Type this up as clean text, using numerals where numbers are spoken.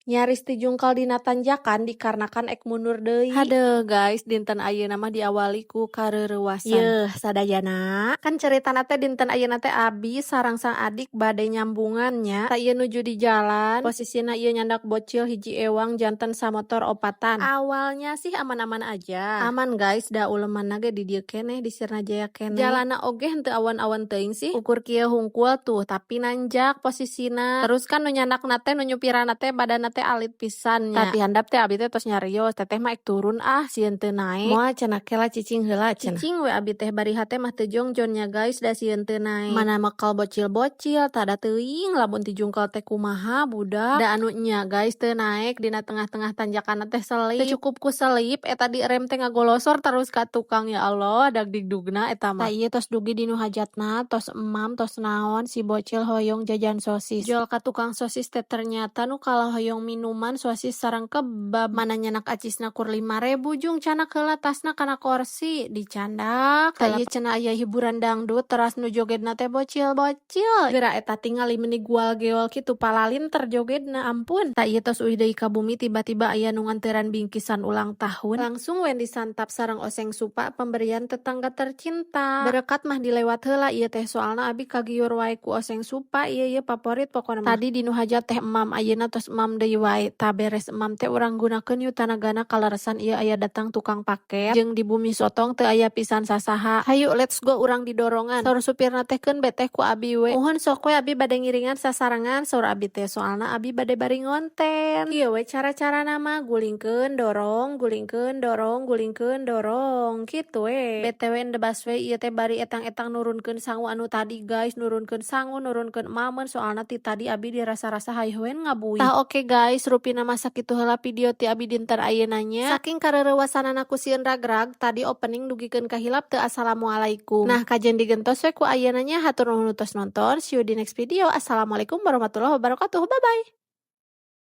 Nyaris tijungkal dina tanjakan dikarenakan ek mundur deui. Hadeh guys, dinten ayeuna mah diawali ku kareurewasan. Yeuh, sadayana. Kan caritana teh dinten ayeuna teh abi sareng sang adik bade nyambungan nya. Tah, ieu nuju di jalan, posisina ieu nyandak bocil hiji ewang janten samotor opatan. Awalnya sih aman-aman aja. Aman guys, da ulemanna ge di dieu keneh, di Sirnajaya keneh. Jalanna oge henteu awan-awan teuing sih. Ukur kieu hungkul tuh, tapi nanjak posisina. Terus kan nu nyandakna teh, nu nyupiranna teh, badanna teh alit pisan nya. Tah, ti handap teh abi teh tos nyarios, "Teteh mah ek turun ah, sieun teu naek." "Moal," cenah, "kela cicing heula," cenah. Cicing we abi teh, bari hate mah teu jongjon nya guys, da sieun teu naek. Mana mekel bocil-bocil, tada teuing lamun tijungkel teh kumaha budak. Da anu nya guys, teu naek, dina tengah-tengah tanjakanna teh selip. Teu cukup ku selip, eta di rem teh ngagolosor terus ka tukang, ya Allah, dagdigdugna eta mah. Tah, ieu tos dugi di nu hajatna, tos emam tos naon, si bocil hoyong jajan sosis. Jol ka tukang sosis teh ternyata nu kalah hoyong minuman sosis sareng kebab. Mana nyandak acisna kur 5.000, "Jung, candak heula tasna kana korsi." Dicandak. Tah, ieu cenah aya hiburan dangdut, teras nu jogedna teh bocil-bocil. Geura eta tingali meuni gual geol kitu, palalinter jogedna, ampun. Tah, ieu tos uih deui ka bumi, tiba-tiba aya nu nganteran bingkisan ulang tahun. Langsung we disantap sareng oseng supa pemberian tetangga tercinta. Berekat mah dilewat heula ieu teh, soalna abi kagiur wae ku oseng supa ieu, ieu paporit pokona mah. Tadi di nu hajat teh emam, ayeuna tos emam deui wae. Tah, beres emam teh urang gunakeun yeuh tanagana, kaleresan ieu aya datang tukang paket jeung di bumi sotong teu aya pisan sasaha. "Hayu, let's go, urang didorongan," saur supirna teh, "keun be teh, ku abi we." "Muhun, sok we, abi bade ngiringan sasarengan," saur abi teh, soalna abi bade bari ngonten. Kieu we cara-carana mah, gulingkeun dorong, gulingkeun dorong, gulingkeun dorong, kitu we. BTW, endebas we ieu teh bari etang-etang nurunkeun sangu anu tadi guys, nurunkeun sangu, nurunkeun emameun, soalna ti tadi abi dirasa-rasa hayeuh we ngabuih. Tah, oke guys, rupina mah sakitu heula video ti abi dinten ayeuna nya. Saking kareurewasanana ku sieun ragrag, tadi opening dugikeun kahilap teu assalamualaikum. Nah, kajen digentos we ku ayeuna nya. Hatur nuhun tos nonton. See you di next video. Assalamualaikum warahmatullahi wabarakatuh. Bye bye.